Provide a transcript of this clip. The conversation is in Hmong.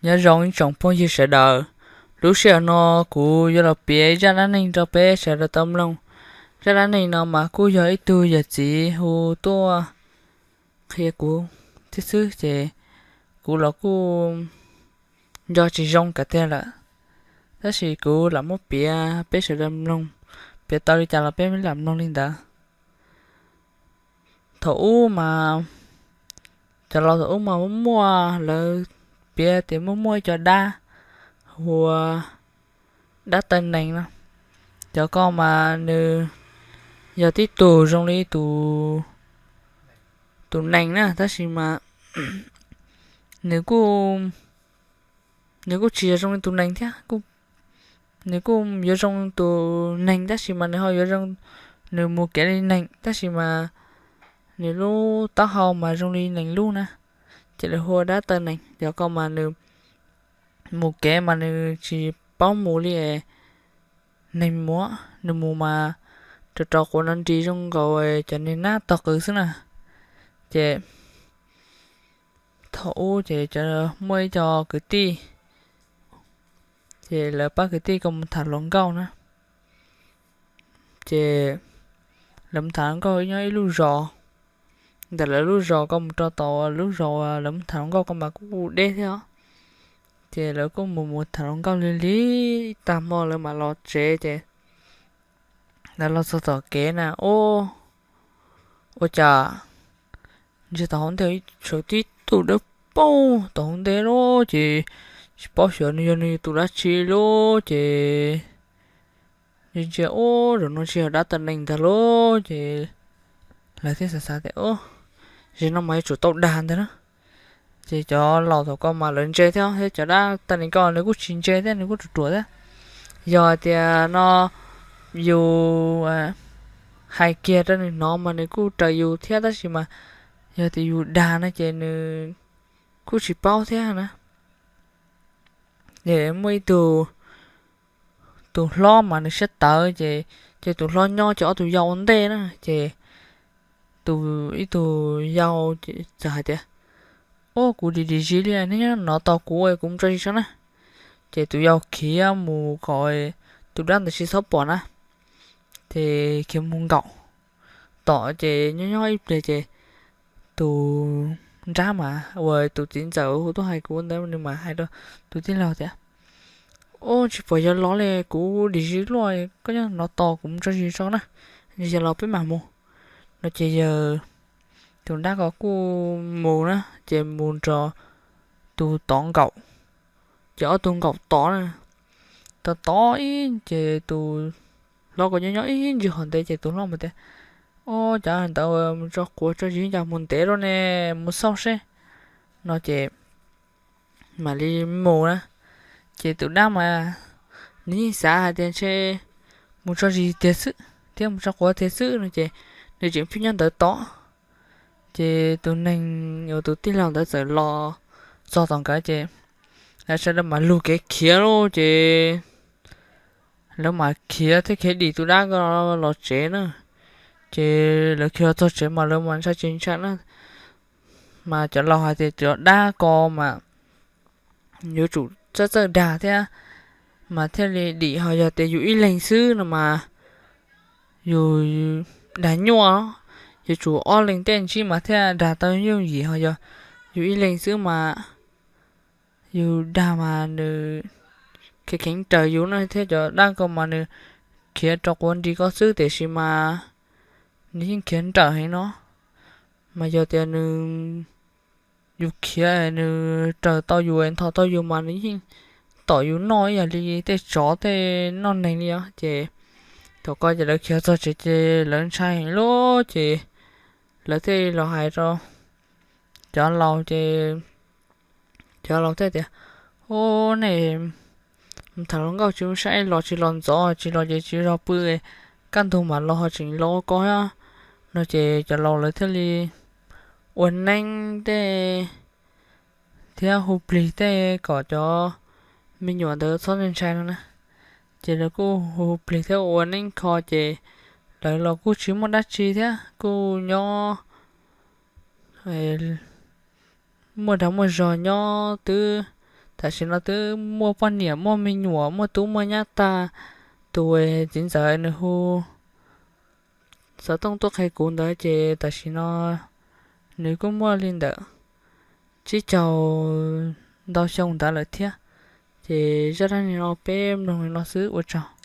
Nyob zoo ib tsoom phooj ywg sawv daws, lub sij hawm no kuv yuav los piav zaj dab neeg rau peb sawv daws tau mloog. Zaj dab neeg no mas kuj yog ib tug yawm txiv hu tuaj qhia kuv thiab xwb ces kuv los kuj nco tsis zoo kav tiag lawm, tab sis kuv lam muab piav peb sawv daws mloog, piav tau li cas los peb lam mloog li ntawd. Thaum ub mas, cov laus thaum ub mas muaj muaj lawv piav tias muaj muaj ib co dab hu ua dab taw nees no. Cov ko mas nws yog tib tug zoo li tus, tus nees na, tab sis mas nws kuj, nws kuj tsis yog zoo li tus nees thiab, nws kuj yuav zoo tus nees tab sis mas nws ho yuav zoo, nws mus kev li nees tab sis mas nws lub taub hau mas zoo li nees lub na, ces lawv hu ua dab taw nees. Cov ko mas nws mus kev mas nws tsis paub mus li nees mus, nws mus mas rau rau quav no nris zoo nkaus cov niag nab tog qws xwb na. Ces thaum ub ces muaj ib co kwv tij, ces lawv pab kwv tij ko mus tham hluas nkauj na, ces lawv mus tham hluas nkauj nyob ib lub zos, ntawm lawv lub zos ko mus rau tom lub zos lawv mus tham hluas nkauj ko mas kuj deb thiab os. Ces lawv kuj mus mus tham hluas nkauj lig lig tag hmo lawv mam los tsev ces lawv los txog tom kev na, ua cas ntsia tom hauv ntej tshwm tib tug dawb paug tom hauv ntej lawm ces tsis paub xyov nws yog nws tus dab tsi lawm ces ntsia ntsia, ua zaum no tsis yog dab taw nees ntag lawm ces lawv thiaj xav xav tias, zaum no mas yuav tsum tau dag ntag na. Ces cov laus thaum ko mas lawv ntse thiab, thiab cov dab taw nees ko nws kuj tsis ntse thiab, nws kuj ruam ruam thiab. Yog hais tias no yus hais kiag rau nws hnov mas nws kuj raws yus thiab, tab sis mas yog tias yus dag no ces nws kuj tsis paub thiab na. Ces muaj ib tug, tus hlob mas nws siab tawv ces, ces tus hlob nyob ces ob tug yau ua ntej na ces tus, ib tug yau txawm hais tias, ua kuv dim dim zis li, nej nyob no tos kuv es kuv mus tso zis tso na. Ces tus yau khiav mus kom tus dab ntawd tsis txhob pom na, ces khiav mus nkaum tom ces nyob nyob ib pliag ces tus nrab mas uas tus txiv ntxawm hu tuaj hais kuv ntawd nws mas hais rau tus tij laug tias, ua tsis pom yawg los li, kuv dim zis luaj, koj nyob no tos kuv mus tso zis tso na, yawg los peb mam mus. No ces yawg, tus dab ko kuj mus na ces mus nrog tus tod nkaum, ces ob tug nkaum tod na, tod tod ib ces tus hlob ko nyob nyob ib ntsis hov ntev ces tus hlob mus tias, ua cov ntawd mus tso quav tso zis cas mus ntev lawm ne, mus xauj seb. No ces mam li mus na. Ces tus dab mas nws yeej xav hais tias ntshe mus tso zis tiag xwb thiab mus tso quav tiag xwb no ces nws tseem pheej nyob ntawd tod. Ces tus neeg uas tus tij laug ntawd txawm los txog tom nkawd ces lawv sawv daws mas lug kev khiav lawm ces lawv mas khiav thiab khiav dim tus dab ko los tsev na. Ces lawv khiav los txog tsev mas lawv mas ntshai tsis ntshai na, mas cov laus hais tias cov dab ko mas yuav tsum txawj txawj dag thiab mas thiaj li dim, ho yog tias yus ib leeg xwb no mas yus dag nyuaj, yuav tsum ob leeg tej ntsib mas thiaj dag tau yooj yim, ho yog yus ib leeg xwb mas yus dag mas nws kheev kheev raws yus no thiab. Cov dab ko mas nws khiav rau quav nris ko xwb tiam sis mas nws yeej khiav nrawm heev no, mas yog tias nws, yus khiav nws raws tau yus nthos tau yus mas nws yeej tom yus noj ib yam li tej tsov tej noj neeg li os. Ces thaum ko ces lawv khiav txog tsev ces lawv ntshai heev lawm ces lawv thiaj los hais rau cov laus ces cov laus thiaj tias, ua nej mus tham hluas nkauj tsis ua saib, los tsis los ntxov, tsis los ces tsis zov pw, kaj ntug mam los ho tseem los ua ko thiab. No ces cov laus lawv thiaj li ua neeb tej thiab hu plig tej kom cov me nyuam ntawd txhob ntshai no na. Ces lawv kuj hu plig thiab ua neeb kho ces lawv los kuj tsis muaj dab tsi thiab kuj nyob muaj dag muaj zog nyob twb tam sim no twb muaj poj niam muaj me nyuam muaj tub muaj nyab tag. Tus txiv ntxawm nws hu xov tooj tuaj qhia kuv ntawd ces tam sim no nws kuj muaj li ntawm tsib caug ntau xyoo ntawd lawm thiab. Ces zaj dab neeg no peb mloog li no xwb, ua tsaug.